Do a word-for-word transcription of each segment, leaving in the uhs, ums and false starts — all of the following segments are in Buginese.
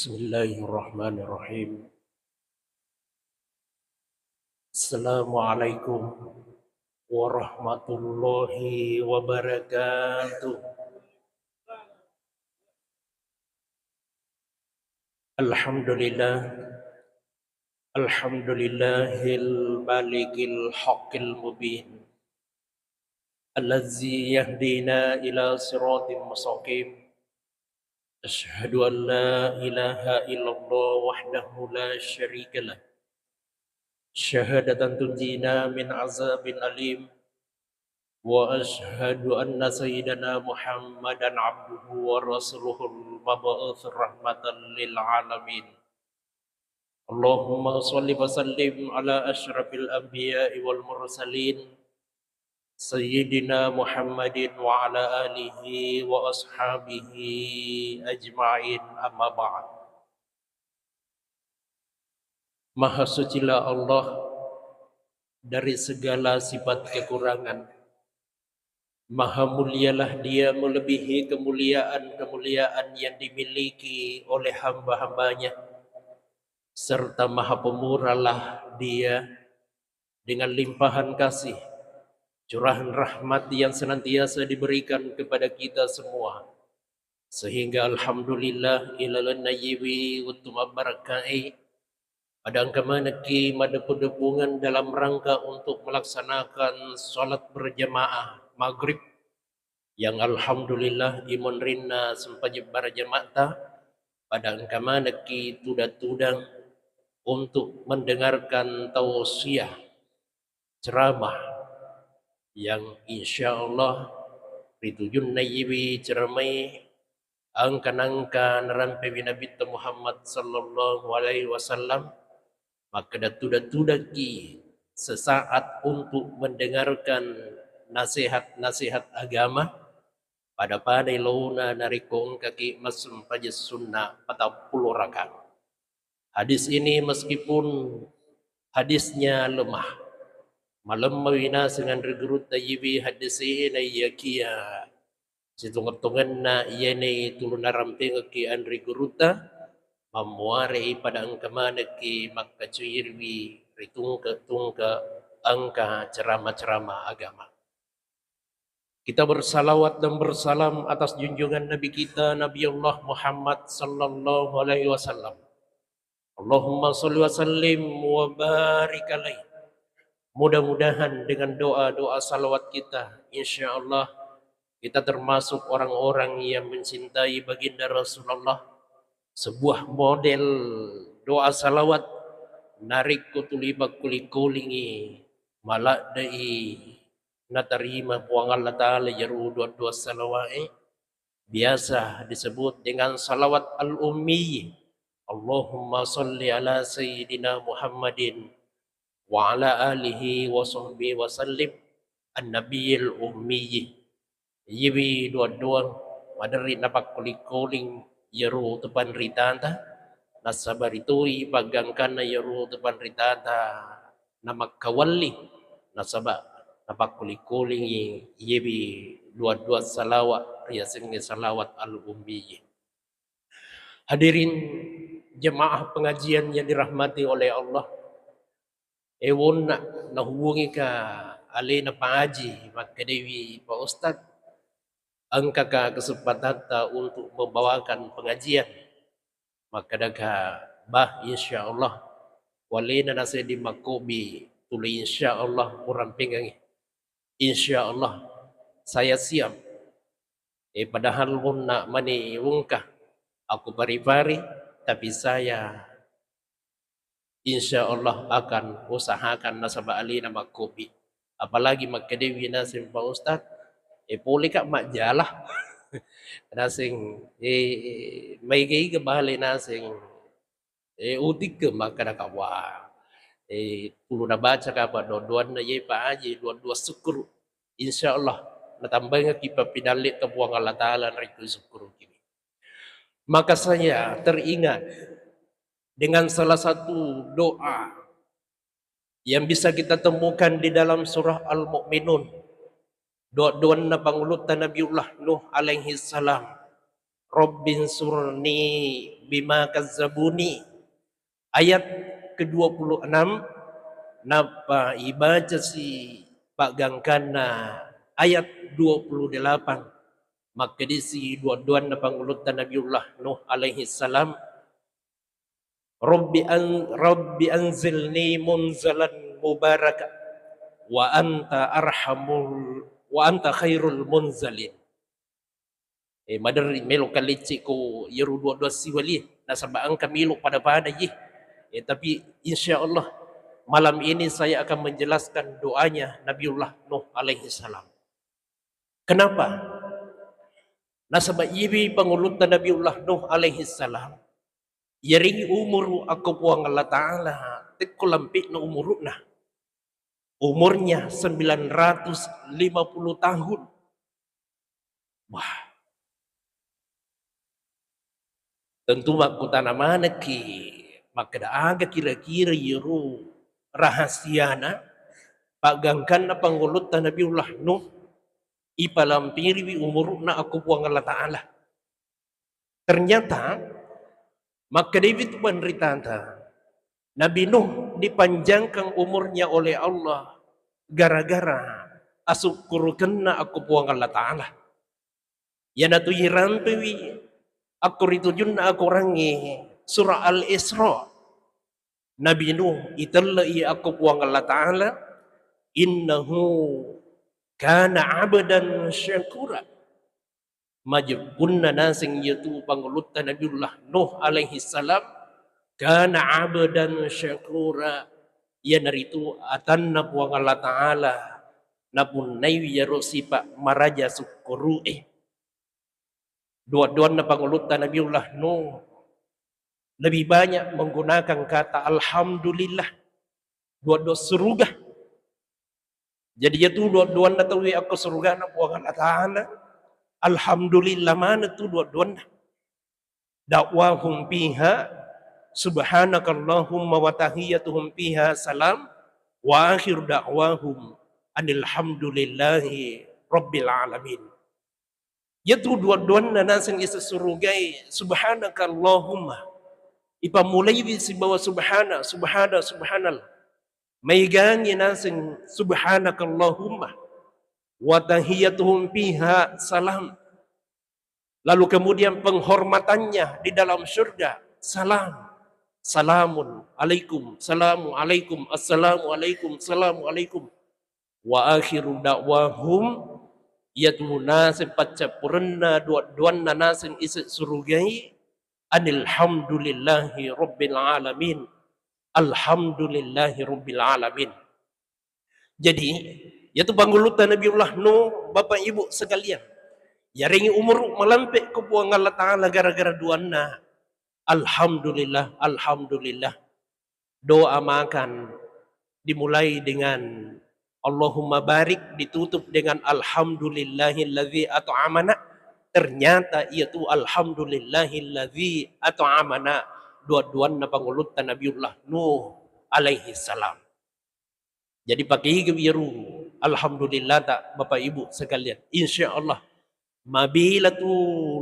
Bismillahirrahmanirrahim. Assalamualaikum warahmatullahi wabarakatuh. Alhamdulillah. Alhamdulillahil malikil haqqil mubin. Allazi yahdina ila siratim mustaqim. Asyhadu an la ilaha illallah wahdahu la syarika lah. Syahadatan tunjina min azabin alim. Wa asyhadu anna sayyidana Muhammadan abduhu wa rasuluhul mab'uts rahmatan lil alamin. Allahumma shalli wa sallim ala asyrafil anbiya'i wal mursalin, Sayyidina Muhammadin wa ala alihi wa ashabihi ajma'in, amma ba'd. Maha sucilah Allah dari segala sifat kekurangan. Maha mulialah Dia melebihi kemuliaan-kemuliaan yang dimiliki oleh hamba-hambanya, serta Maha Pemurahlah Dia dengan limpahan kasih, curahan rahmat yang senantiasa diberikan kepada kita semua. Sehingga alhamdulillah, ilalenna iyewe wettu mabbarakkae, pada engka manekki maddepu-depungan dalam rangka untuk melaksanakan salat berjamaah maghrib yang alhamdulillah imonrinna sempajang berjamaahta, pada engka manekki tudang-tudang untuk mendengarkan tausiah ceramah yang insyaallah ritujunna iyewe ceramae engka nangka narampewi Nabitta Muhammad sallallahu alaihi wasallam, makkeda tudang-tudangki sesaat untuk mendengarkan nasihat-nasihat agama, pada-padai laona narekko engkaki massempajang sunna patappulo rakaat. Hadis ini meskipun hadisnya lemah, malemmawi naseng anre gurutta iyewe hadis e, naiyakiya sitongeng-tongenna iyanai tulu narampengekki anre gurutta, mammuarei pada engka manekki makkacuiriwi ri tungke-tungke engka ceramah-ceramah agama. Kita bersalawat dan bersalam atas junjungan Nabi kita, Nabiullah Muhammad sallallahu alaihi wasallam. Allahumma shalli wa sallim wa barik alaih. Mudah-mudahan dengan doa-doa salawat kita, insya Allah kita termasuk orang-orang yang mencintai baginda Rasulullah. Sebuah model doa salawat narekko tuli pakkuli-kulingi, maladde'i natarima Puang Allah Ta'ala iyaro dua-dua salawa'e, biasa disebut dengan salawat al-ummi. Allahumma shalli ala sayyidina Muhammadin wa ala alihi wa sahbihi wa sallim, an-nabiyil ummi. Iyewi dua-dua maderri napakkuli-kuling iyaro tupanritata, nasaba ritoi paggangkanna iyaro tupanritata namakkawalli, nasaba napakkuli-kulingi iyewi dua-dua salawat riasengnge salawat al-ummi. Hadirin jemaah pengajian yang dirahmati oleh Allah, ewonna nahubungika alena Pak Haji, makkedaiwi Pak Ustadz, engkaka kesempatatta untuk membawakan pengajian? Makkedaka, bah, insya Allah, walena nasedding makkobbi tuli, insya Allah urampengengi. Insya Allah saya siap. Eh, padahal munna mani wungka aku pari-pari, tapi saya insya Allah akan usahakan nasaba alena makkobbi. Apalagi makkedewi naseng Pak Ustadz, eh, poleka majjala. Naseng, eh, maiga-iga bale naseng. Eh, utikke makkeda kawa. Eh, tulu nabaca kapa dua-duanna ye Pak Haji, dua-dua sukkuru. Insya Allah natambangekki pappidalle ke Puang Allah Ta'ala narekko sukkuruki. Maka saya teringat dengan salah satu doa yang bisa kita temukan di dalam surah Al-Mu'minun. Doa-doanna pangulutta Nabiullah Nuh alaihi salam. Rabbin surni bima kazzabuni. Ayat kedua puluh enam, nappa ibaca si paggangkanna ayat dua puluh delapan. Makkedisi dua-duanna pangulutta Nabiullah Nuh alaihi salam, "Rabbi an-, Rabbi anzilni munzalan mubaraka wa anta arhamul, wa anta khairul munzalin." Eh, maderri melo kalicci ko iyaro dua-dua siwali, nasaba engka melo pada-pada ji. Eh, tapi insya Allah malam ini saya akan menjelaskan doanya Nabiullah Nuh alaihi salam. Kenapa? Nasaba iwi pangulutta Nabiullah Nuh alaihi salam, yarengngi umuru akko Puang Allah Ta'ala, tekko lampe'na umuru'na. Umurnya sembilan ratus lima puluh tahun. Wah. Tentu makkutana manekki, makkeda aga kira-kira iyaro rahasiana paggangkanna pangulutta Nabiullah Nuh ipalampiriwi umuru'na akko Puang Allah Ta'ala. Ternyata, makkedaiwi tu panritata, Nabi Nuh dipanjangkan umurnya oleh Allah gara-gara asukkurukenna akko Puang Allah Ta'ala. Iyanatu irampewi akko ritujunna akorangnge surah Al-Isra. Nabi Nuh itelle'i akko Puang Allah Ta'ala, "Innahu kana abdan syakura." Majeppunna naseng iyatu pangulutta Nabiullah Nuh alaihi salam, kana abdan syakura, iyanaritu atanna Puang Allah Ta'ala napunnaiwi iyaro sipa maraja sukkuru'e. Dua-duanna pangulutta Nabiullah Nuh lebih banyak menggunakan kata alhamdulillah. Dua-dua suruga. Jadi iyatu dua-duanna tauwe akko surugana Puang Allah Ta'ala, alhamdulillah maneng tu dua-duanna. Da'wahum fiha subhanakallahumma wa tahiyyatuhum fiha salam wa akhiru da'wahum anil hamdulillahi rabbil alamin. Iyatu dua-duanna naseng ise surugae, subhanakallahumma. Ipammulaiwi sibawa subhana, subhana, subhanallah. Maegangngi naseng subhanakallahumma. Wa tahiyyatuhum fiha salam. Lalu kemudian penghormatannya di dalam surga, salam. Salamun alaikum, salamu alaikum, assalamu alaikum, salamu alaikum. Wa akhiru da'wahum, iyatu naseng paccappurenna dua-duanna naseng ise surugai, anil hamdulillahi rabbil alamin. Alhamdulillahi rabbil alamin. Jadi, iyatu pangulutta Nabiullah Nuh, Bapak Ibu sekalian, yarengngi umuru malampe ko Puang Allah Ta'ala gara-gara duanna. Alhamdulillah, alhamdulillah. Doa makan dimulai dengan Allahumma barik, ditutup dengan alhamdulillahilladzi at'amana. Ternyata iyatu alhamdulillahilladzi at'amana dua-duanna pangulutta Nabiullah Nuh alaihi salam. Jadi, pakaiga iyaro alhamdulillah ta, Bapak Ibu sekalian. Insya Allah, mabela tu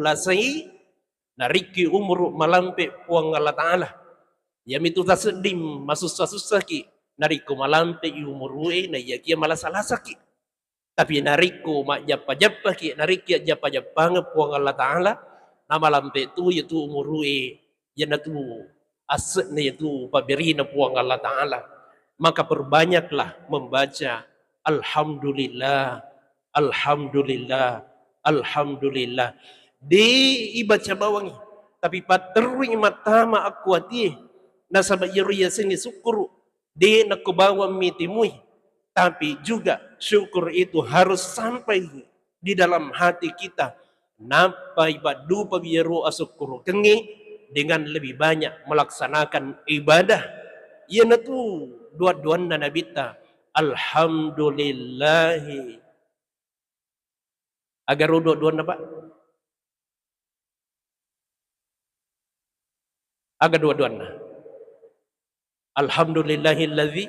lasai, narekko umuru malampe Puang Allah Ta'ala. Iyamitu tasedding masussa-sussaki, narekko malampe umurue, naiyakia malasa-lasaki. Tapi narekko majjappa-jappaki, narekko ajjappa-jappangeng Puang Allah Ta'ala, namalampe tu iyatu umurue, iyanatu asse'na iyatu paberina Puang Allah Ta'ala. Maka perbanyaklah membaca alhamdulillah, alhamdulillah, alhamdulillah. De ibaca bawangi, tapi patterui mattama akkuatie, nasaba iyaro yasengnge sukkuru, de nakko bawang mitimui, tapi juga syukur itu harus sampai di dalam hati kita. Nappai paddupa iyaro asukkurukengnge dengan lebih banyak melaksanakan ibadah. Iyanatu dua-duanna nabitta. Alhamdulillahi. Agaro dua-duanna, Pak? Aga dua-duanna? Alhamdulillahilladzi,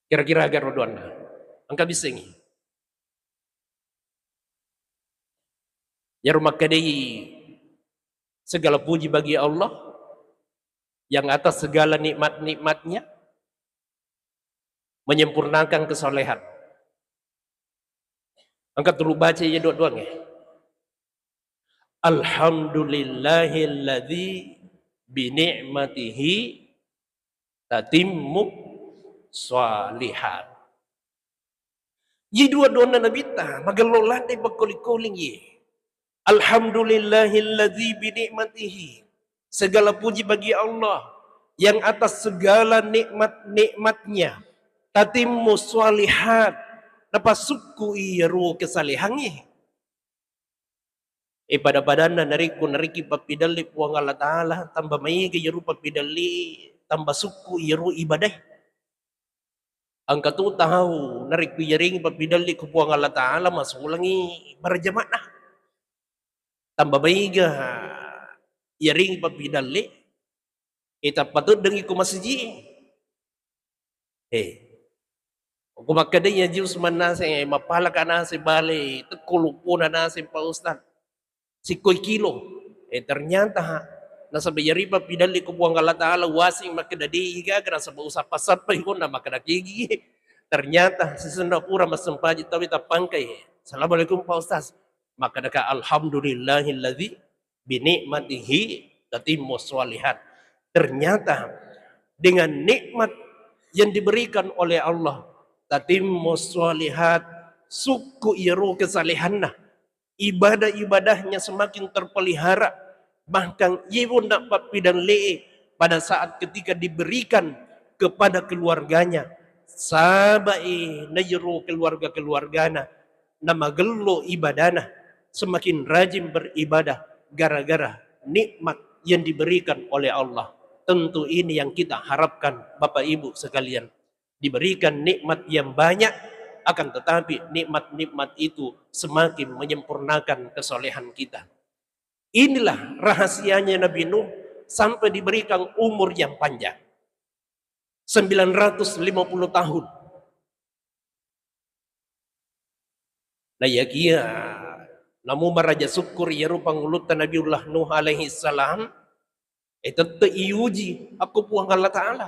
kira-kira aga dua-duanna? Engka bissengngi? Iyaro makkedai, segala puji bagi Allah yang atas segala nikmat-nikmatnya, menyempurnakan kesolehan. Engka tulu baca iya dua-duanya. Alhamdulillahilladzi bini'matihi tatimmu shalihat. Yi dua-duanna nabitta, magello ladde pakkoli-koling yi. Alhamdulillahilladzi bini'matihi. Segala puji bagi Allah yang atas segala nikmat-nikmatnya. Tatimmu shalihat. Napasukku iyaro kesalehangnge. E, pada-padanna narekko narekki pappidalle Puang Allah Ta'ala, tamba maega iyaro pappidalle, tamba sukku iyaro ibadae. Engka tu tau narekko iyarengi pappidalle ku Puang Allah Ta'ala, masulangi berjamaah. Tamba maega iyarengi pappidalle, e, tappa teddengi ku masiji. Eh, ko makkedai Haji Usman naseng, eh, mappalaka naseng bale, tekko loppona naseng Pak Ustaz. Sikkoi kilo. Eh, ternyata, ha, nasaba iyari pappidalle ko Puang Allah Ta'ala, waseng makkeda de' igaga, nasaba usappa-sappai konna makkeda kegi. Ternyata, sisenna pura massempaji tauwe tappangkai. Assalamualaikum Pak Ustaz. Makkedaka, "Alhamdulillahilladzi bini'matihi tatimmu shalihat." Ternyata dengan nikmat yang diberikan oleh Allah, tatimmu shalihat, sukku iyaro kesalehanna, ibadah-ibadahnya semakin terpelihara, bahkan iwonna pappidalle pada saat ketika diberikan kepada keluarganya, sabai na iyaro keluarga-keluargana, namagello ibadana, semakin rajin beribadah gara-gara nikmat yang diberikan oleh Allah. Tentu ini yang kita harapkan, Bapak Ibu sekalian. Diberikan nikmat yang banyak, akan tetapi nikmat-nikmat itu semakin menyempurnakan kesolehan kita. Inilah rahasianya Nabi Nuh sampai diberikan umur yang panjang. Sembilan ratus lima puluh tahun. Naiyakiya namu maraja syukur iyaro pangulutta Nabiullah Nuh alaihi salam, eh, tette iuji akko Puang Allah Ta'ala.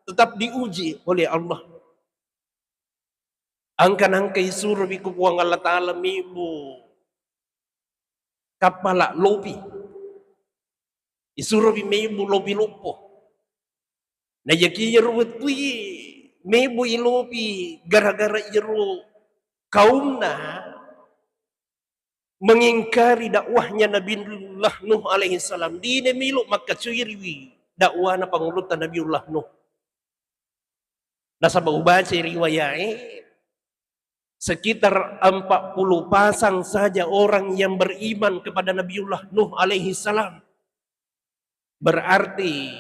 Tetap diuji oleh Allah. Angka nangka isurowi ku Puang Allah Ta'ala mebbu kappala lopi. Isurowi mebbu lopi loppo. Naiyakiya iyaro wettui mebbu ilopi gara-gara iyaro kaumna mengingkari dakwahnya Nabiullah Nuh alaihi salam. Dina melo makkacoiriwi dakwana pangulutta Nabiullah Nuh. Nasaba ubacai riwayae, sekitar empat puluh pasang saja orang yang beriman kepada Nabiullah Nuh alaihi salam. Berarti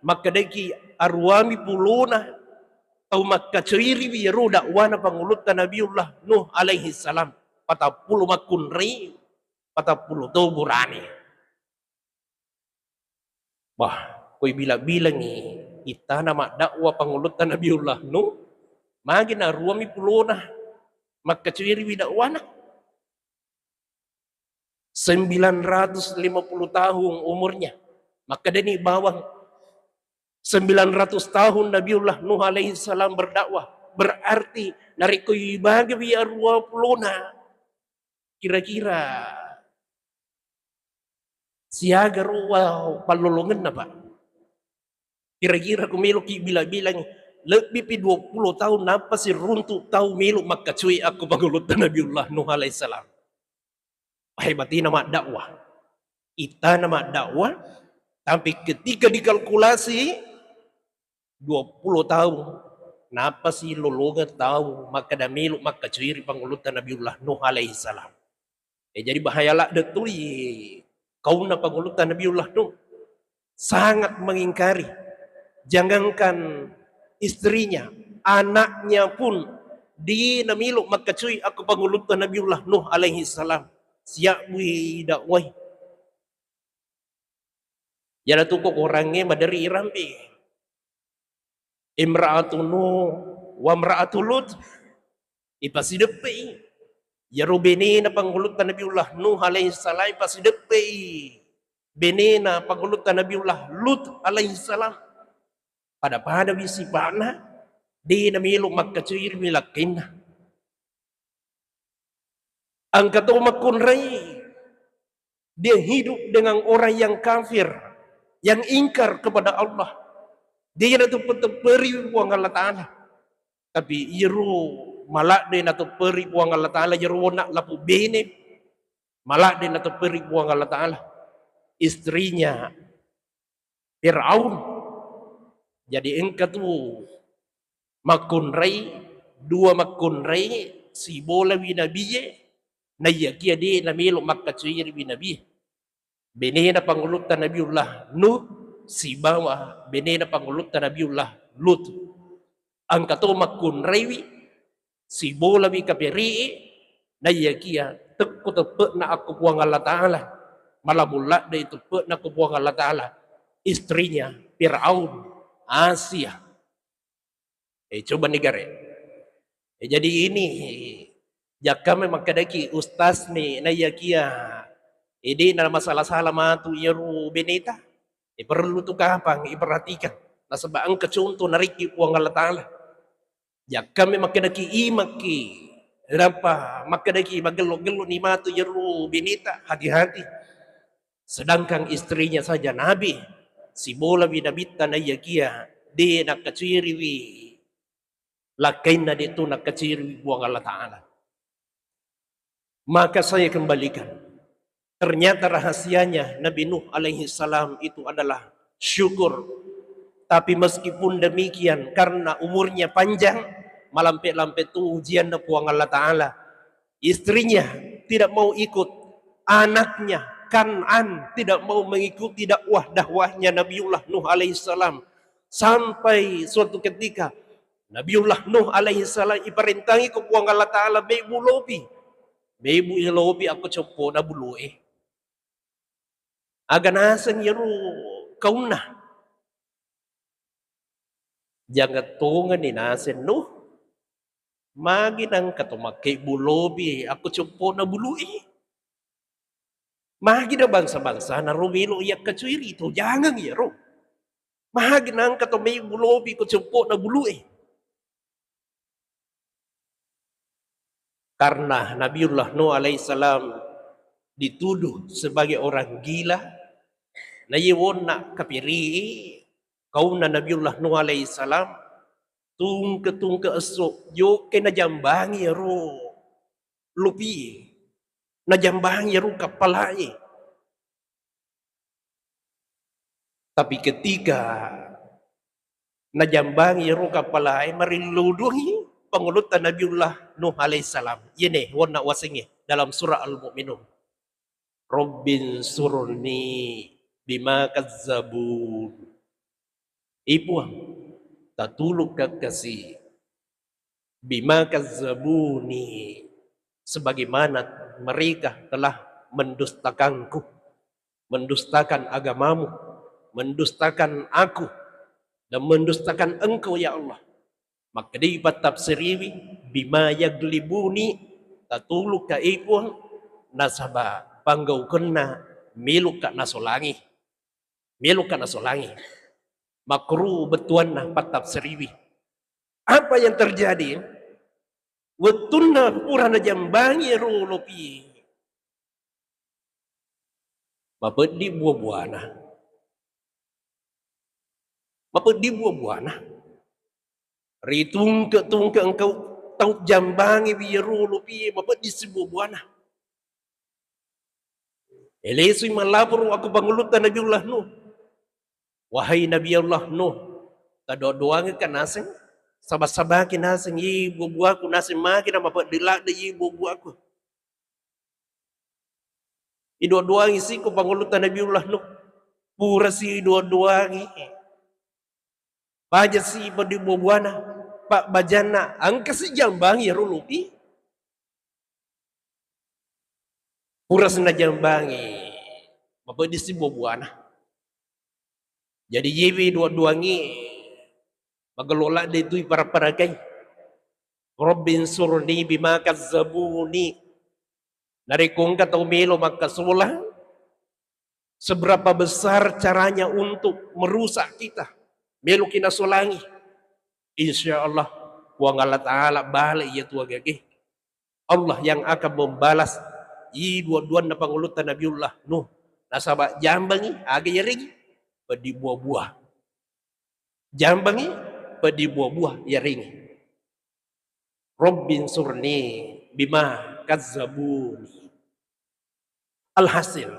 makkedaki aruami pulona tau makkacoiriwi iyaro dakwana pangulutta Nabiullah Nuh alaihi salam. Patappulo makkunrai, patappulo to burane. Bah, koi bilang-bilangi ittana maddakwa pangulutta Nabiullah Nuh, magi naruami pulona makkacoiriwi dakwana. Sembilan ratus lima puluh tahun umurnya. Makkedani bawang, sembilan ratus tahun Nabiullah Nuh alaihi salam berdakwah. Berarti narekko ibagawi arua pulona, kira-kira siaga ro pallolongenna, Pak? Kira-kira ku meloki bilang-bilang, lebbi pi dua puluh tahun nappa si runtu tau melo makkacoi akko pangulutta Nabiullah Nuh alaihi salam. Hebatina maddakwa. Ittana maddakwa, tapi ketika dikalkulasi, dua puluh tahun, nappa si lolongeng tau makkeda melo makkacoi ri pangulutta Nabiullah Nuh alaihi salam. Eh, jadi bahaya ladde tuli kaumna pangulutta Nabiullah Nuh. Sangat mengingkari. Jangankan istrinya, anaknya pun dina melo makkacoi akko pangulutta Nabiullah Nuh alaihi salam. Siabbui dakwai. Iyanatu ko korangnge maderri irampe. Imra'atu Nuh wa imra'atu Lut. Ipasideppe'i. Iyaro benena pangulutta Nabiullah Nuh alaihissalam pasideppe'i benena pangulutta Nabiullah Lut alaihissalam. Pada-pada wi sipa'na, de' namelo makkacuiri wi lakkainna. Engka to makkunrai, dia hidup dengan orang yang kafir, yang ingkar kepada Allah. De' nateppe-tepperi Puang Allah Ta'ala. Tapi iyaro maladde natepperi Puang Allah Ta'ala, iyaro wonna lapu bene, maladde natepperi Puang Allah Ta'ala. Istrinya Firaun. Jadi engka tu makkunrai, dua makkunrai, sibolawi nabie, naiyakia de' namelo makkacuiriwi nabie. Benena pangulutta Nabiullah Nuh sibawa benena pangulutta Nabiullah Lut. Engka to makkunraiwi, sibolawi kaperi'i, naiyakia tekko teppe'na akko Puang Allah Ta'ala, malamu ladde teppe'na akko Puang Allah Ta'ala, istrinya Firaun, Asia. Eh, coba ni gare. Eh, jadi ini jakka me makkedaki ustaz ni, naiyakia, eh, de' na masala-sala matu iyaro beneta. Eh, perlu tu kapang iperhatikan. Nasaba engka contoh narekki Puang Allah Ta'ala. Jakka me makkedaki imakki, nappa makkedaki magello-gello ni matu iyaro beneta, hati-hati. Sedangkan istrinya saja nabi, sibolawi nabitta naiyakia de' nakkacuiriwi lakkainna, de' tu nakkacuiriwi Puang Allah Ta'ala. Maka saya kembalikan, ternyata rahasianya Nabi Nuh alaihi salam itu adalah syukur. Tapi meskipun demikian, karena umurnya panjang, malampe-lampe tu ujianna Puang Allah Ta'ala. Istrinya tidak mau ikut, anaknya Kan'an tidak mau mengikuti dakwah-dakwahnya Nabiullah Nuh alaihissalam. Sampai suatu ketika Nabiullah Nuh alaihissalam iparentangi ko Puang Allah Ta'ala mebbu lopi. Mebbu lopi akko coppo'na bulu'e. Aga naseng iyaro kaunna? Jangang tongenni naseng Nuh. Magi nangka to makkebbu lopi akko coppo'na bulu'e? Magi na bangsa-bangsana ro melo yakkacuiri to jangang iyaro? Magi nangka to mebbu lopi ko coppo'na bulu'e? Karena Nabiullah Nuh alaihissalam dituduh sebagai orang gila, na iye wonna kapiri kaunna Nabiullah Nuh alaihissalam, tungke-tungke esso jokkai najambangi iyaro lopi, najambangi iyaro kappalae. Tapi ketika najambangi iyaro kappalae, marilluduhi pangulutta Nabiullah Nuh alaihissalam. Iyene wonna wasengnge dalam surah Al-Mu'minun. Rabbin surni bima kazzabun. Ipuang, tatulukka kasi bima kazzabuni, sebagaimana mereka telah mendustakanku, mendustakan agamamu, mendustakan aku, dan mendustakan engkau, ya Allah. Makkedai pattafsiriwi, bima yaglibuni, tatulukka ipun, nasaba panggaukenna melokka nasolangi. Melokka nasolangi. Makru bettuanna pattafsiriwi. Apa yang terjadi? Wettunna pura najambangi ro lopi, mapeddi bua-buana. Mapeddi bua-buana. Ritungke-tungke engkau tau jambangi wi ro lopi, mapeddi si bua-buana. Elesui mallaporo akko pangulutta Nabiullah Nuh. Wahai Nabiullah Nuh, tadoa-doangekka naseng, saba-sabaki naseng, ye bua-buaku naseng magi na mapeddi ladde ye bua-buaku. Idoa-doangi siko pangulutta Nabiullah Nuh. Pura si idoa-doangi. Baja si peddi bua-buana. Pak bajanna, engka si jambangi ro lopi. Pura si najambangi, mapeddi si bua-buana. Jadi yewe dua-duangi magello ladde tu ipara-parakai. Rabbin surni bima kazzabuni. Narekko engka tau melo makkasolang, seberapa besar caranya untuk merusak kita, meloki nasolangi, insya Allah Puang Allah Ta'ala bale iya tu agage. Allah yang akan membalas i dua-duanna pangulutta Nabiullah Nuh. Nasaba jambangi aga yarengi, peddi buah-buah. Jambangi, peddi buah-buah yarengi. Rabbinsurni bima kazzabuni. Alhasil,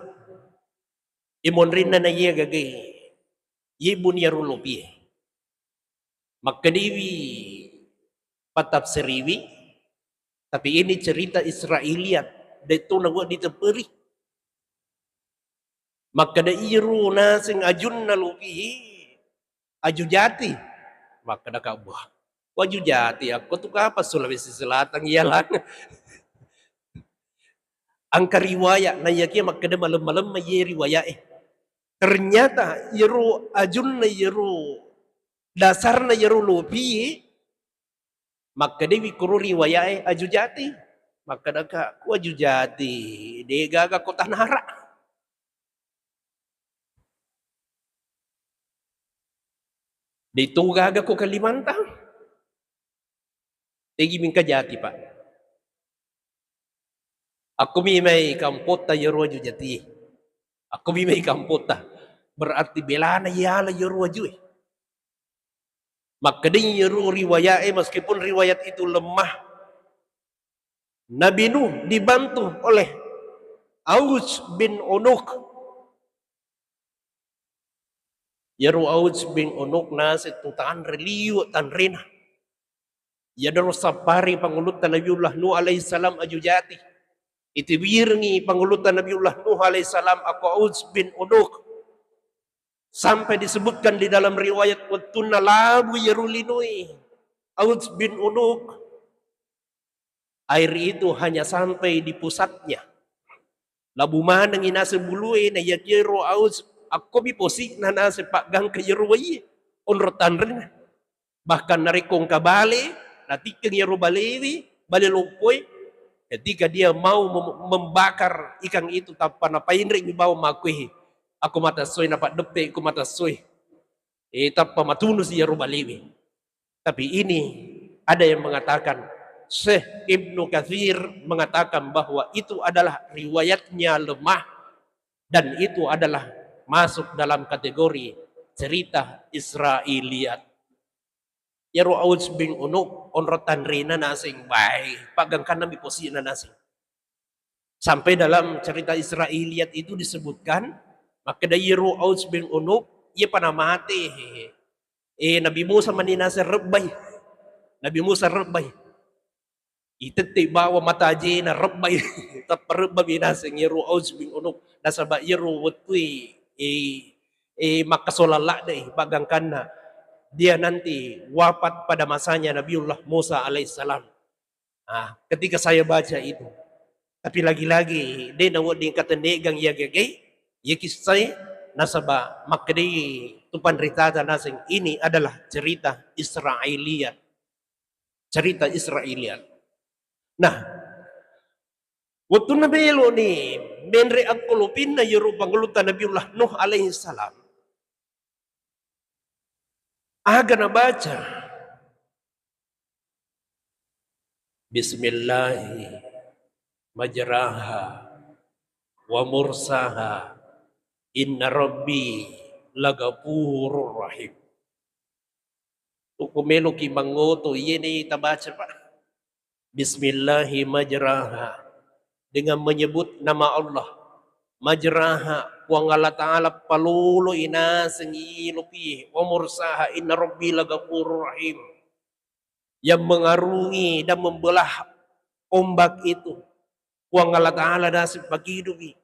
imonrinna na iya gagai, ibu ni iyaro lopie. Makkedaiwi patafsiriwi, tapi ini cerita Israiliyat, de' to nawedding ditepperi. Makkeda iyaro naseng ajunna lopi, aju jati. Makkeda ka, "Buah, ko aju jati, akko tu kapang Sulawesi Selatan iyalana." Engka riwayat, na iyakiya makkeda malem-malemma iye riwayat e. Ternyata iyaro ajunna, iyaro dasarna iyaro lopi, makkedaiwi koro riwayat e aju jati. Makkeda ka, "Ko aju jati, de' gaga ko Tanara." De' to gaga ko Kalimantan. Tegi mingka jati, Pak. Akko mi mai kampotta iyaro aju jati. Akko mi mai kampotta. Berarti belana iyala iyaro aju e. Makkedai iyaro riwayat e, meskipun riwayat itu lemah, Nabi Nuh dibantu oleh Aus bin Unuk. Iyaro Aus bin Unuk naseng tu tanre, liwe' tanrena. Iyanaro sappari pangulutta Nabiullah Nuh alaihissalam aju jati. Itiwirengi pangulutta Nabiullah Nuh alaihissalam akko Aus bin Unuk. Sampai disebutkan di dalam riwayat, wettunna labu iyaro linoe Aus bin Unuk, air itu hanya sampai di pusatnya. Labu manengngi naseng bulue, na iyakiya ro Aus, akko mi posi'na naseng paggangka iyaro waie, onro tanrena. Bahkan narekko engka bale, natikkeng iyaro balewe, bale loppoe, ketika dia mau mem-, membakar ikan itu, tappa napainremi bawang makkuehe, "Akko matassoi napaddeppe, ko matassoi." Eh, tappa matunusi iyaro balewe. Tapi ini ada yang mengatakan, Syekh Ibnu Katsir mengatakan bahwa itu adalah riwayatnya lemah dan itu adalah masuk dalam kategori cerita Israiliyat. Iyaro Aus bin Unuk, onro tanrena naseng, bae, paggangkanna mi posi'na naseng. Sampai dalam cerita Israiliyat itu disebutkan, makkeda iyaro Aus bin Unuk, iyapa namate, eh, Nabi Musa mani naseng rebbai. Nabi Musa rebbai. Itette bawang mata ajena, rebbai. Tappa rebbami naseng iyaro Aus bin Unuk. Nasaba iyaro wettue, eh, eh, makkasolang ladde, paggangkanna dia nanti wafat pada masanya Nabiullah Musa alaihissalam. Ah, ketika saya baca itu, tapi lagi-lagi de' nawedding katennegang iya gege, iya kissae, nasaba makkedai tu panritata naseng, ini adalah cerita Israiliyat. Cerita Israiliyat. Nah, wettunna melo'ni menre akko lopinna iyaro pangulutta Nabiullah Nuh alaihissalam, aga nabaca, "Bismillahi majraha wa mursaha, inna rabbi lagafurur rahim." Ko meloki mangoto, iyeni tabaca, Pak. Bismillahi majraha, dengan menyebut nama Allah. Majraha, Puang Allah Ta'ala paloloi naseng i lopie, wa mursaha, inna rabbi lagafurur rahim. Yang mengarungi dan membelah ombak itu, Puang Allah Ta'ala naseng pakidupi.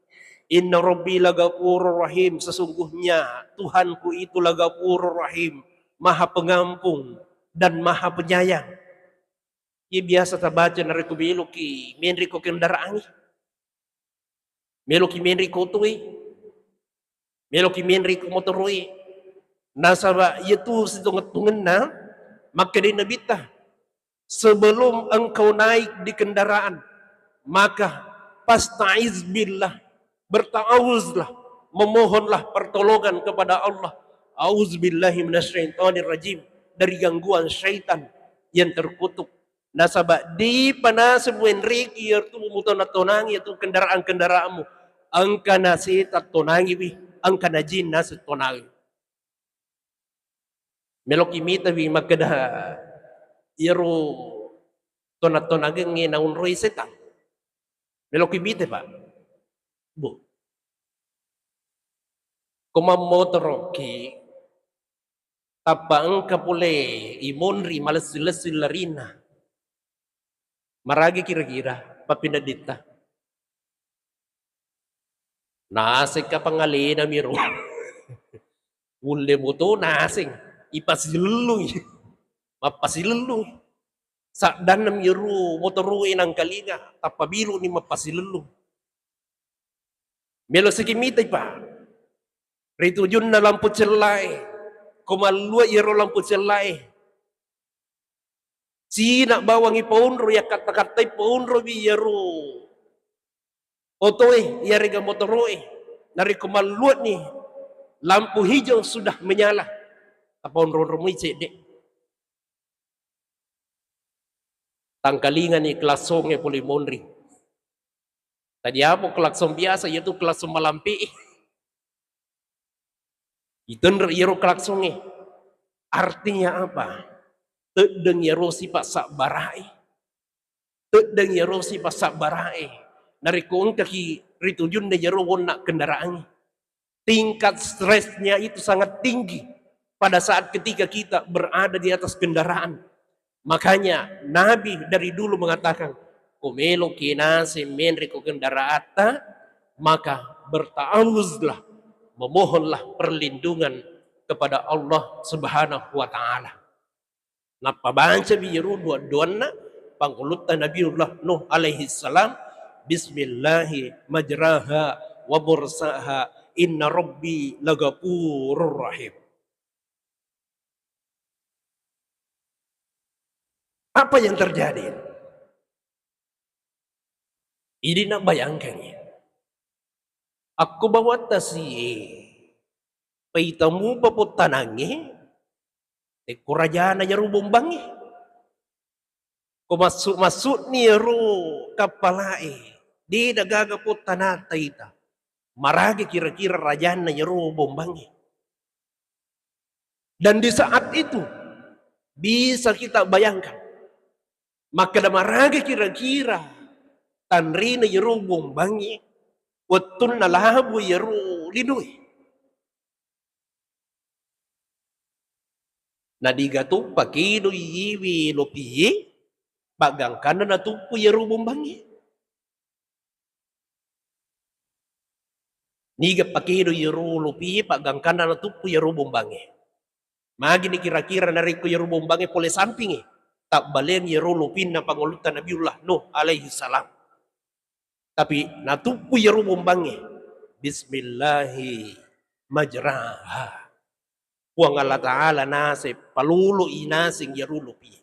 Inna rabbi lagafurur rahim, sesungguhnya Tuhanku itu lagafurur rahim, maha pengampun dan maha penyayang. Iya biasa tabaca narekko meloki menre ko kendaraangnge. Meloki menre ko otoe. Meloki menre ko motoroe. Nasaba iyatu sitongettungenna makkedai Nabitta, "Sebelum engkau naik di kendaraan, maka Fasta'iz billah, berta'awuzlah, memohonlah pertolongan kepada Allah. A'udzubillahi minasyaitonirrajim, dari gangguan syaitan yang terkutuk. Nasaba' de'pa naseng muenreki iyatu mutona-tonangi iyatu kendaraan-kendaraanmu. Engka naseta tonangiwi, engka najin naseng tonangiwi. Meloki mitawi makkeda iyaro tona-tonangengnge naonroi setang. Meloki mita, Pak. Bu. Ko mammotoroki, tappa engka pole imonri malessi-lessi larinna. Maragi kira-kira pappinedditta? Naseng kapang alena miro. Ulle moto naseng ipasilellui. Mappasilellui. Saddanna miro motoroe nangkalinga, tappa biluni mappasilellui. Melo siki mitai, Pak. Ri tujunna lampu cellae, ko mallua iyaro lampu cellae, cina bawangi paonro, yakkatta-kattai paonrowi iyaro otoe, iyarega motoroe. Narekko malluani lampu hijau sudah menyala, tapaonro-onromui cedde. Tangkalingani klaksongnge pole monri. Tadi apa klakson biasa, iyatu klakson malampe. Itenre iyaro klaksongnge. Artinya apa? Teddeng iyaro sipa' sabbarae. Teddeng iyaro sipa' sabbarae. Narekko engkaki ri tujunna iyaro wonna kendaraangnge. Tingkat stresnya itu sangat tinggi pada saat ketika kita berada di atas kendaraan. Makanya Nabi dari dulu mengatakan, ko meloki naseng menre ko kendaraatta, maka berta'awuzlah, memohonlah perlindungan kepada Allah Subhanahu wa Ta'ala. Nappabacawi iyaro dua-duanna pangulutta Nabiullah Nuh alaihi salam, "Bismillahi majraha wa mursaha, inna rabbi lagafurur rahim." Apa yang terjadi? Idi' nabayangkangngi. Akko bawang tasie, paitamupa pottanangnge, tekko rajana iyaro bombangnge. Ko massu'-massu'ni iyaro kappala'e, de' nagaga pottanang taita. Maraga kira-kira rajanna iyaro bombangnge. Dan di saat itu, bisa kita bayangkan, makkeda maraga kira-kira tanrena iyaro bombangnge wettunna labu iyaro linue. Nadiga tu pakedoi iwi lopie, paggangkanna natuppu iyaro bombangnge. Niga pakedo iyaro lopie paggangkanna natuppu iyaro bombangnge. Magini kira-kira narekko iyaro bombangnge pole sampingnge, tabbaleang iyaro lopinna pangulutta Nabiullah Nuh alaihi salam. Tapi natuppu iyaro bombangnge, "Bismillahi majraha." Puang Allah Ta'ala naseng paloloi naseng iyaro lopie.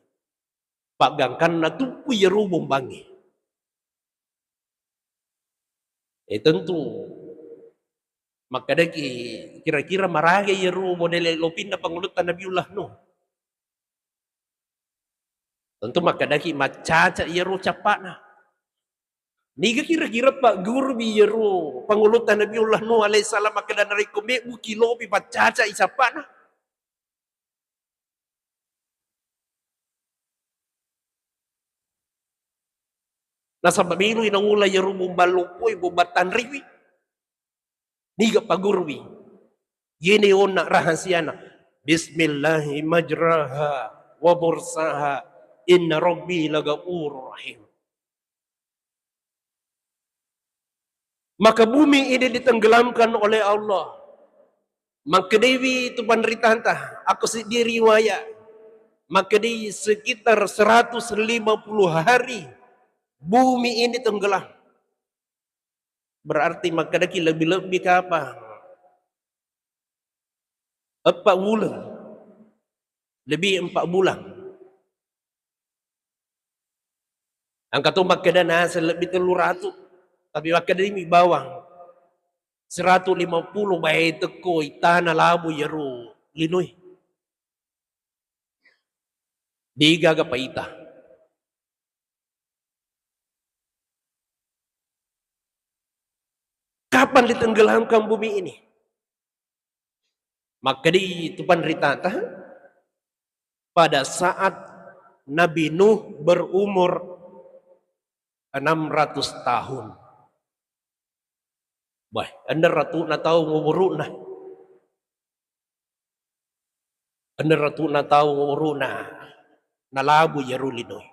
Paggangkanna tuppu iyaro bombangnge. Eh, tentu makkedaki kira-kira maraga iyaro modele lopinna pangulutta Nabiullah Nuh. Tentu makkedaki maccaca iyaro cappa'na. Niga kira-kira pagguruwi iyaro pangulutta Nabiullah Nuh alaihissalam makkeda narekko mebbuki lopi paccacai cappa'na? Nasaba' meloi naula iyaro bombang loppoe, bombang tanriwi. Niga pagguruwi? Iyena onna rahasiana. "Bismillahi majraha wa mursaha, inna rabbi lagafurur rahim." Maka bumi ini ditenggelamkan oleh Allah. Makkedaiwi tu panritanta, akko seddi riwayat, makkedai sekitar seratus lima puluh hari bumi ini tenggelam. Berarti makkedaki lebbi-lebbi kapang eppa uleng, lebih empat bulan. Engka to makkeda naseng lebbi tellu ratu, Tapi makkedami bawang, seratus lima puluh bae tekko itana labu iyaro linoe. Degaga paita. Kapan ditenggelamkan bumi ini? Makkedai tu panritata, pada saat Nabi Nuh berumur enam ratus tahun. Bah, enam ratus na taung umuru'na. Enam ratus na taung umuru'na, nalabu iyaro linoe.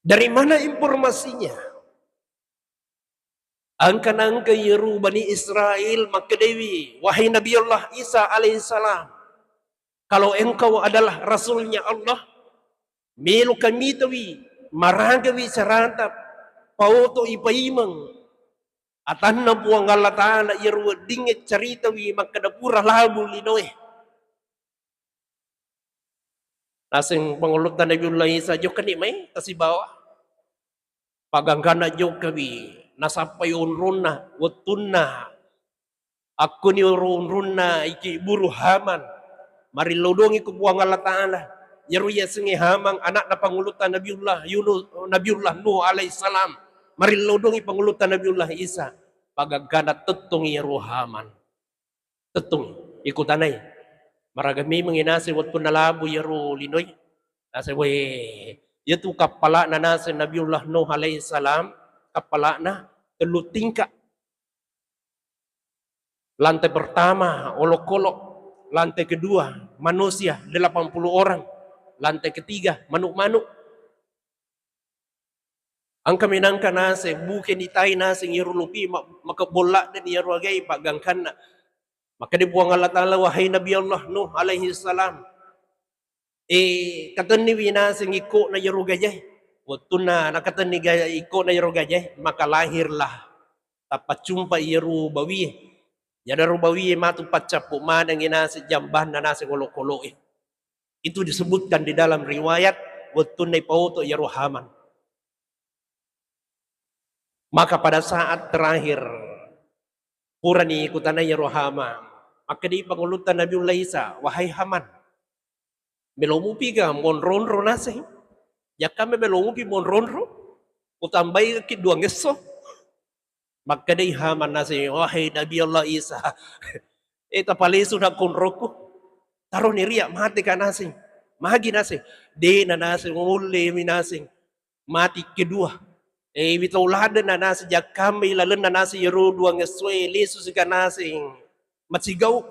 Dari mana informasinya? Angka-angka iyaro Bani Israel makkedai, "Wahai Nabi Allah Isa alaihissalam, kalau engkau adalah rasulnya Allah, melo kamitawi, maragawi carata, paoto'i paimeng atanna Puang Allah Ta'ala iyaro weddingnge caritawi makkeda pura labu linoe." Naseng pangulutta Nabiullah Isa, "Jokkani mai tasibawa." Pagangkanna jokkawi, nasappai onronna, wettunna akkuni ro onronna ikibburu Haman, marillau dongi ko Puang Allah Ta'ala. Iyaro yasengnge Haman, anakna pangulutta Nabiullah Yunus, Nabiullah Nuh alaihissalam, marillau dongi pangulutta Nabiullah Isa. Pagangkanna tettong iyaro Haman. Tettong ikutanai. Maraga memeng naseng wettunna labu iyaro linoe. Naseng, we, iyatu kappala'na naseng Nabiullah Nuh alaihissalam, kappala'na tellu tingka. Lantai pertama, olokolo. Lantai kedua, manusia, delapan puluh orang. Lantai ketiga, manuk-manuk. Engka menangka naseng, buke nitai naseng iyaro lopi ma-, makebbolla den iyaro agai paggangkanna. Makkeda Puang Allah Ta'ala, "Wahai Nabi Allah Nuh alaihi salam, eh, katenniwi naseng ikkona iyaro gajae." Wettunna nakatenni ga-, ikkona iyaro gajae, maka lahirlah, tappacumpa iyaro bawie. Iyaro bawie matu paccappu manengngi naseng jambanna naseng olokoloe. Itu disebutkan di dalam riwayat wettunna ipaoto iyaro Haman. Maka pada saat terakhir, purani ikutanai iyaro Haman, makkeda pangulutta Nabiullah Isa, "Wahai Haman, melo mupi ga monro-onro naseng? Jakkamme melo mupi monro-onro? Utambai ki duang esso." Makkedai Haman naseng, "Wahai Nabi Allah Isa, eh, tapalesu na konrokku. Taroni ria, mate ka naseng." Magi naseng? Dena naseng, ulle mi naseng. Mati kedua. Eh, iwi tau ladde na naseng, jakkamme ilalenna naseng iyaro duang essoe, lesu sika naseng. Macigau.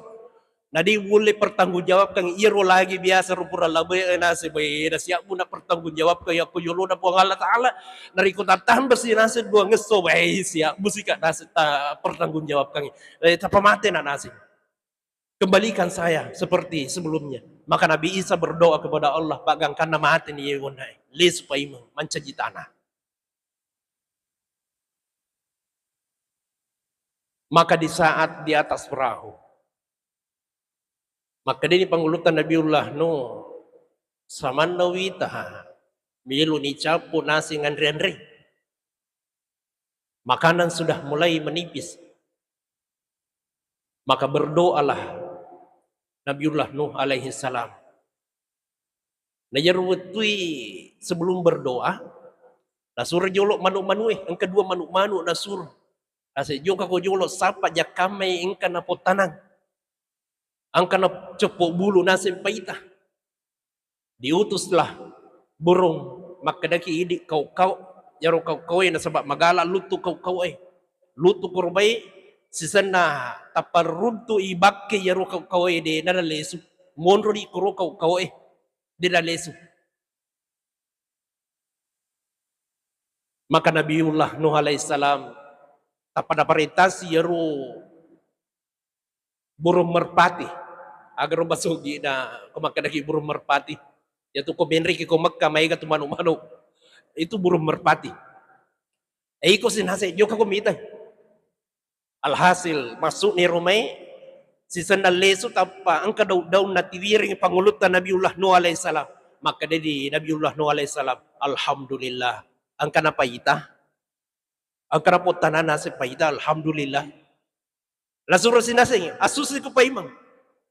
Na de ulle pertanggungjawabkan iyaro lagi biasa ro pura labe, eh, naseng, bae, na siabbu na pertanggungjawabkan yakko yolona Puang Allah Ta'ala. Narekko tattambasi naseng duang esso, bae, siabbu sika naseng ta pertanggungjawabkan. Eh, tapamate na naseng. Kembalikan saya seperti sebelumnya. Maka Nabi Isa berdoa kepada Allah, paggangkanna mate ni yewennae. Lesu paimeng, mancaji tanah. Maka di saat di atas perahu, makkedani pangulutta Nabiullah Nuh, samanna wita, melo ni cappu naseng anre-anre. Makanan sudah mulai menipis. Maka berdoalah Nabiullah Nuh alaihi salam. Na iyaro wettui sebelum berdoa, nasuro jolo manu-manue, engka dua manu-manu nasuro. Naseng, "Jokako jolo sappa jakkammai engka napottanang. Engka nacoppo bulu naseng paita." Diutuslah burung, makkedaki idi kau-kau, iyaro kau-kaue nasaba magala luttu kau-kaue. Luttu kuro bae, sisenna tapparuntu'i bakke iyaro kau-kaue de nalesu. Monroni kuro kau-kaue de nalesu. Maka Nabiullah Nuh alaihissalam tappa naparentasi iyaro burung merpati. Agaro basogi na ko makkedaki burung merpati. Iyatu ko menreki ko Mekka maega tu manu-manu. Itu burung merpati. E, iko sinase jokako mitai. Alhasil, massu'ni ro mai, sisenna lesu tappa engka daung-daung natiwiring pangulutta Nabiullah Nuh alaihissalam. Makkeda di Nabiullah Nuh alaihissalam, "Alhamdulillah, engka napaita, engka napottanana naseng paita, alhamdulillah." Lasurosi naseng, assusi ko paimeng.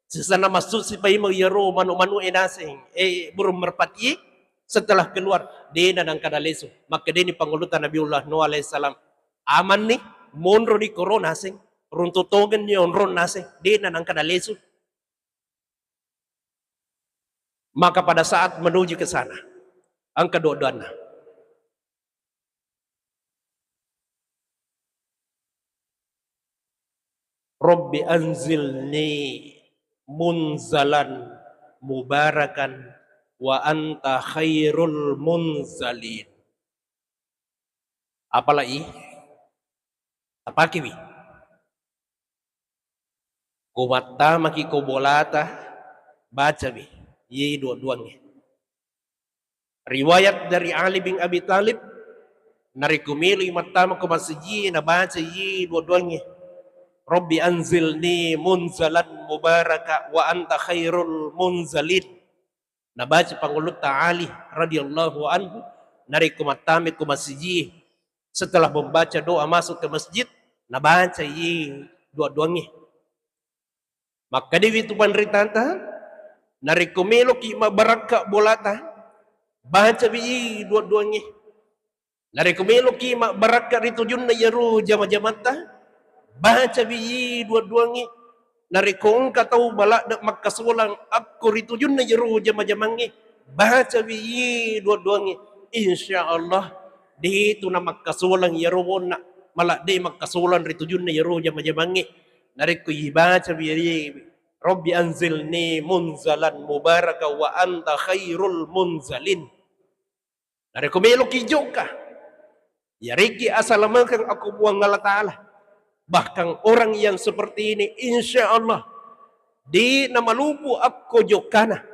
Sisana massusi paimeng iyaro manu-manu e naseng, eh, burung merpati e, setelah keluar, dena nangka nalesu. Makkedani panguluta Nabiullah Nuh alaihissalam, "Amanni, monroni koro naseng, runtu tongenni onrong naseng, dena nangka nalesu." Maka pada saat menuju ke sana, engka doa-doanna. "Rabbi anzilni munzalan mubarakan wa anta khairul munzalin." Apalagi tapakiwi. Ko mattamaki ko bolata, bacawi ye dua-duangnge. Riwayat dari Ali bin Abi Thalib, narekko meloi mattama ko masiji, nabaca ye dua-duangnge, "Rabbi anzilni munzalan mubaraka wa anta khairul munzalin." Nabaca pangulutta Ali radhiyallahu anhu, narekko mattama ko masiji, setelah membaca doa masuk ke masjid, nabaca ye dua-duangnge. Makkedai tu panritanta, narekko meloki mabbarakka bolata, bacawi dua-duangnge. Narekko meloki mabbarakka ri tujunna iyaro jama-jamatta, bacawi dua-duangnge. Narekko engka tau maladde makkasolang akko ri tujunna iyaro jama-jamangnge, bacawi dua-duangnge. Insya Allah, detu namakkasolang iyaro wonna maladde makkasolang ri tujunna iyaro jama-jamangnge. Narekko ibacawi ri, "Rabbi anzilni munzalan mubaraka wa anta khairul munzalin." Narekko meloki jokka, yareki asalamekeng akko Puang Allah Ta'ala. Bahkan orang yang seperti ini, insya Allah, de namalupu akko jokkana.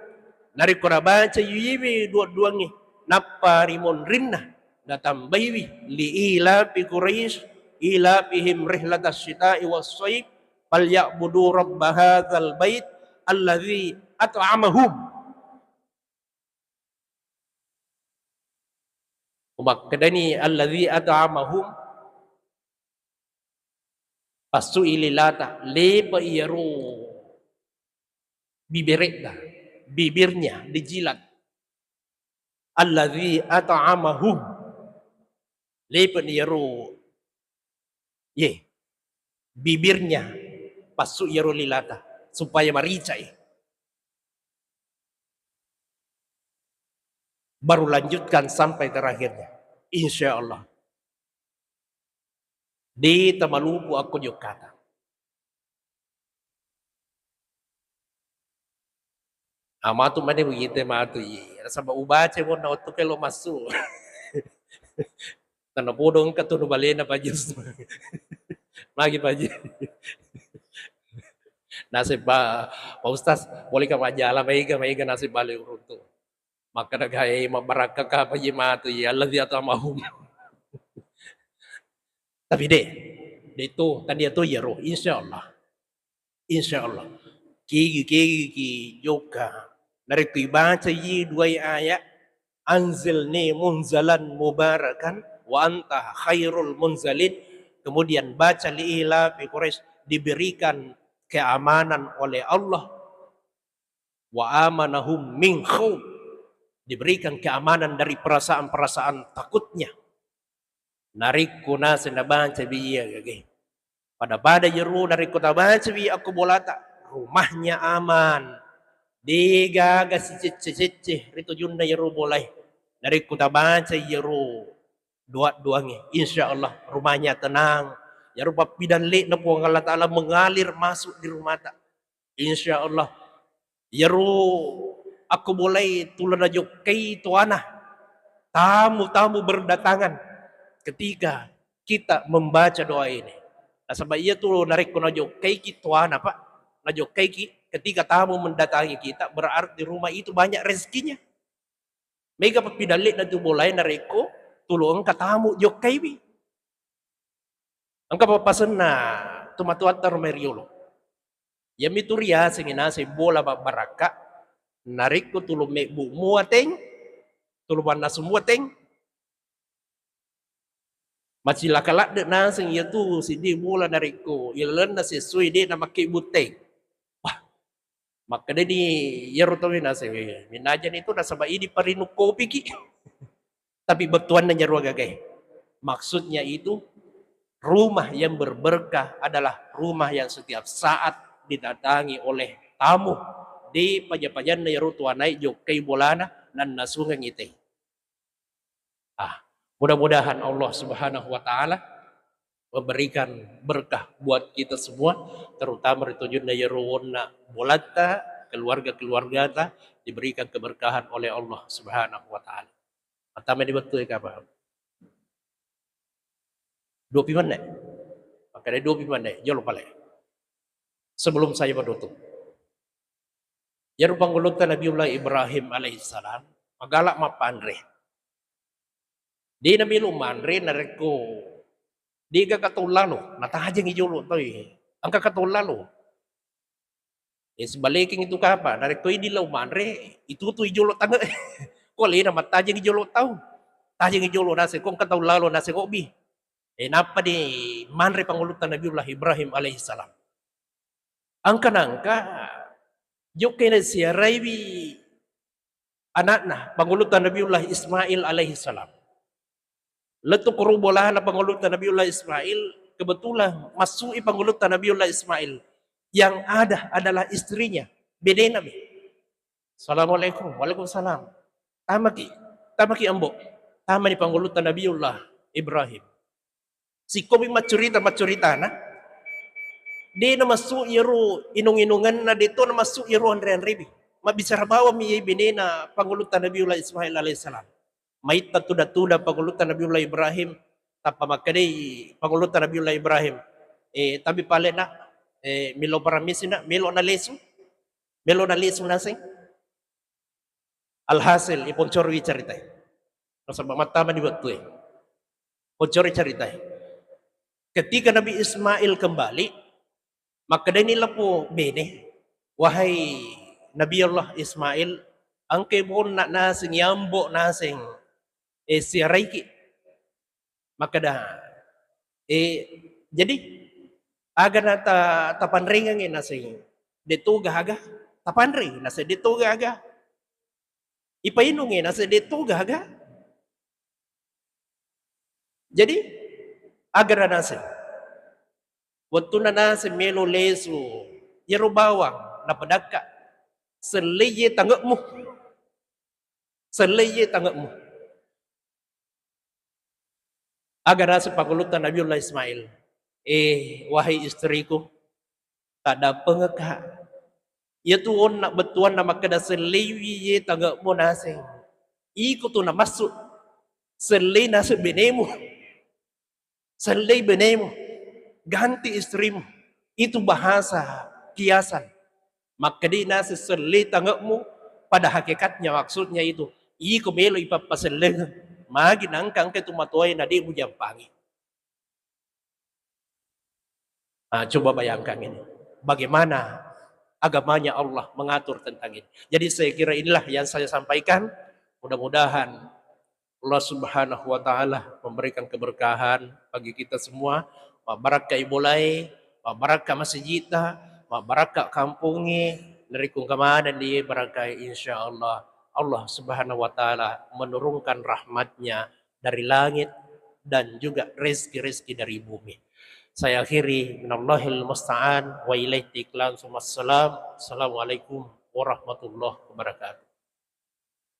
Narekko nabaca iwi dua-duangnge, nappa ri monrinna, natambaiwi, "Li ilafi Quraisy, ilafihim rihlatasyita'i wassaif, falyabudu rabba hadzal bait, alladzi at'amahum." Makkedani, "Alladzi at'amahum," passui lilata, lepe iyaro biberekna, bibirnya dijilat. "Alladzi at'amahum," lepe iyaro, ye, bibirnya, passu iyaro lilata supaya maricai. Baru lanjutkan sampai terakhirnya, insya Allah. De tamalupu akko jokkata. Ah, matu mane begitu matu, iya. Nasaba ubaca mo na wettu kelo massu. Tana podo engka tunu balena Pak Jus. Magi Pak Jus. Nasib Pak, Pak Ustaz, boleh ka Pak Jala maiga, maiga nasib bale uruntu. Makkeda gae mabbarakka ka apa je matu, ya, alladzi at'amahum. Tapi de, de tu, tadi tu ya roh, insya Allah. Insya Allah. Kigi, kigi, ki jokka. Narekko ibaca yi duai ayat, "Anzilni munzalan mubarakan wa anta khairul munzalin." Kemudian baca li ila fi Quraisy, diberikan keamanan oleh Allah. "Wa amanahum min khauf." Diberikan keamanan dari perasaan-perasaan takutnya. Narekko naseng nabaca bi iya gage. Pada-pada iyaro narekko tabaca bi akko bolata, rumahnya aman. De gaga sicecce-cecce ri tujunna iyaro bolae. Narekko tabaca iyaro doa-doangnge, insya Allah rumahnya tenang. Iyaro pappidalle'na Puang Allah Ta'ala mengalir masuk di rumata. Insya Allah. Iyaro akko bolai tula najokkai toana. Tamu-tamu berdatangan ketika kita membaca doa ini. Nasaba iya tu narekko najokkaiki toana, Pak, najokkaiki ketika tamu mendatangi kita, berarti rumah itu banyak rezekinya. Mega pappidalle'na tu bolae narekko tulu engka tamu jokkaiwi. Engka pappasenna tomatoatta ro mai riolo. Iyamitu riasengngi naseng bola babbarakka, Narekko tulu mebbu mua teng, tulu mannasu mua teng, macilaka ladde naseng iyatu siddi bola narekko ilalenna sessoe de namakkebbu teng. Wah, makkedani iyaro tauwe naseng, "Eh, minnajani tu nasaba idi parinung kopiki." Tapi bettuanna nyarua gagae. Maksudnya itu, rumah yang berberkah adalah rumah yang setiap saat didatangi oleh tamu. De paja-pajanna iyaro tuanae jokkai bolana, nannasungengngi teng. Ah, mudah-mudahan Allah Subhanahu wa Ta'ala memberikan berkah buat kita semua, terutama ri tujunna iyaro wonna bolatta, keluarga-keluargata diberikan keberkahan oleh Allah Subhanahu wa Ta'ala. Mattama di wettu e kapang? Dua pi menne? Makkeda dua pi menne, jolo pale. Sebelum saya menutup. Iyaro pangulutta Nabiullah Ibrahim alaihissalam, magala mappanre. De namelo manre narekko de gaga tau lalo, natajengi jolo tau e. Engka ka tau lalo. Eh, sibalekeng itu kapa, narekko idi lao manre, itutui jolo tange. Ko alena mattajengi jolo tau. Tajengi jolo naseng, ko engka tau lalo naseng obbi. Eh, nappa di manre pangulutta Nabiullah Ibrahim alaihissalam. Engka nangka jokkai nasiaraiwi anakna pangulutta Nabiullah Ismail alaihissalam. Lettu kuru bolana pangulutta Nabiullah Ismail, kebetulan massu'i pangulutta Nabiullah Ismail. Yang ada adalah istrinya, benena mi. "Assalamualaikum." "Waalaikumsalam." "Tamaki, tamaki, Ambo." Tamani pangulutta Nabiullah Ibrahim. Sikkomi maccurita-maccuritana, de namassu iyaro inung-inungenna, de to namassu iyaro anre-anrebi. Mabbicara bawammi iye benena pangulutta Nabiullah Ismail alaihissalam. Maitta tuda-tuda pangulutta Nabiullah Ibrahim, tappa makkedai pangulutta Nabiullah Ibrahim, "Eh, tabi pale, Nak, eh, melo paramisi, Nak, melo nalesu, melo nalesu naseng." Alhasil, iponcoroi caritae. Nasaba mattama di wettue. Poncoroi caritae. Ketika Nabi Ismail kembali, makkedani lappo bene, "Wahai Nabi Allah Ismail, engkai bonna naseng, yambo naseng, eh, siaraiki." Makkeda, "Eh, jadi aga na ta-, tapanrengengngi?" Naseng, "De to gaga." "Tapanrei?" Naseng, "De to gaga." "Ipainungngi?" Naseng, "De to gaga." Jadi, aga na naseng? Wettunna naseng melo lesu iyaro bawang, napadakka, "Sellei ye tange'mu." Sellei ye tange'mu. Aga naseng pangulutta Nabiullah Ismail, "Eh, wahai istriku, taddampengekka. Iyatu onna bettuanna makkeda, 'Selleiwi ye tange'mu,' naseng. Iko tu namassu, sellei naseng benemu." Sellei benemu, ganti istrimu. Itu bahasa kiasan. Makkeda naseng sellei tange'mu, pada hakikatnya maksudnya itu, iko melo ipappasellengeng. Magi nangka engka tu matoae na de mujampangi. Ah, coba bayangkan ini. Bagaimana agamanya Allah mengatur tentang ini. Jadi saya kira inilah yang saya sampaikan. Mudah-mudahan Allah Subhanahu wa Ta'ala memberikan keberkahan bagi kita semua. Mabbarakka ibolae, mabbarakka masijita, mabbarakka kampongnge, narekko engka manenni barakkai, insya Allah, Allah Subhanahu wa Ta'ala menurunkan rahmatnya dari langit dan juga rezeki-rezeki dari bumi. Saya akhiri, minallahil musta'an wa ilaihi tiklan, summa salam. Assalamualaikum warahmatullahi wabarakatuh.